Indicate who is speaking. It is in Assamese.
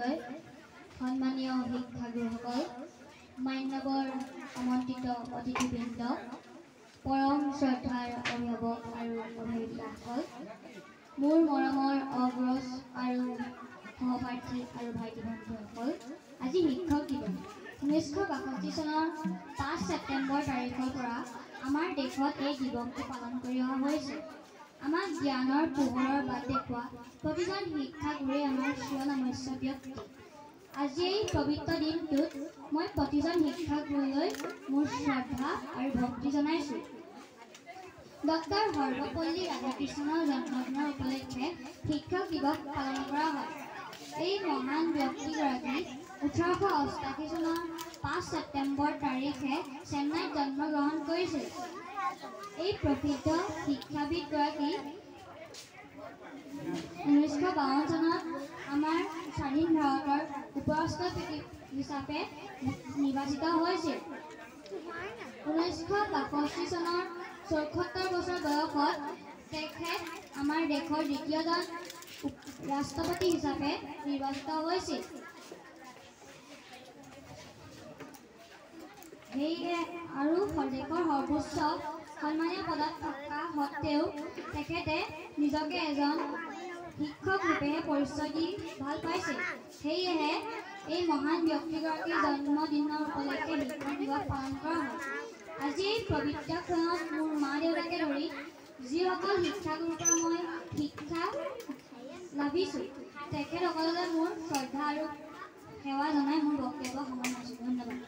Speaker 1: মহোদয়, সন্মানীয় শিক্ষাগুৰুসকল, মান্যবৰ আমন্ত্ৰিত অতিথিবৃন্দ, পৰম শ্ৰদ্ধাৰ অভিভাৱক আৰু অভিভাৱিকাসকল, মোৰ মৰমৰ অগ্ৰজ আৰু সহপাঠী আৰু ভাইটি ভণ্টীসকল, আজি শিক্ষক দিৱস। 1962 চনৰ 5 ছেপ্টেম্বৰ তাৰিখৰ পৰা আমাৰ দেশত এই দিৱসটো পালন কৰি অহা হৈছে। আমাক জ্ঞানৰ পোহৰৰ বাট দেখুওৱা প্ৰতিজন শিক্ষাগুৰুৱেই আমাৰ চিৰনমস্য ব্যক্তি। আজি এই পবিত্ৰ দিনটোত মই প্ৰতিজন শিক্ষাগুৰুলৈ মোৰ শ্ৰদ্ধা আৰু ভক্তি জনাইছোঁ। ডক্টৰ সৰ্বপল্লী ৰাধাকৃষ্ণনৰ জন্মদিনৰ উপলক্ষে শিক্ষক দিৱস পালন কৰা হয়। এই মহান ব্যক্তিগৰাকী 1888 চনৰ 5 ছেপ্টেম্বৰ তাৰিখে চেন্নাইত জন্মগ্ৰহণ কৰিছিল। এই প্ৰসিদ্ধ শিক্ষাবিদগৰাকী 1952 চনত আমাৰ স্বাধীন ভাৰতৰ উপৰাষ্ট্ৰপতি হিচাপে নিৰ্বাচিত হৈছিল। 1962 চনৰ 74 বছৰ বয়সত তেখেত আমাৰ দেশৰ দ্বিতীয়জন ৰাষ্ট্ৰপতি হিচাপে নিৰ্বাচিত হৈছিল। সেয়েহে আৰু দেশৰ সৰ্বোচ্চ সন্মানীয় পদত থকা সত্ত্বেও তেখেতে নিজকে এজন শিক্ষক ৰূপেহে পৰিচয় দি ভাল পাইছিল। সেয়েহে এই মহান ব্যক্তিগৰাকীৰ জন্মদিনৰ উপলক্ষে শিক্ষক দিৱস পালন কৰা হয়। আজি এই পবিত্ৰ ক্ষণত মোৰ মা দেউতাকে ধৰি যিসকল শিক্ষাগুৰুৰ পৰা মই শিক্ষা লাভিছোঁ, তেখেতসকললৈ মোৰ শ্ৰদ্ধা আৰু সেৱা জনাই মোৰ বক্তব্য সামৰণি মাৰিছোঁ। ধন্যবাদ।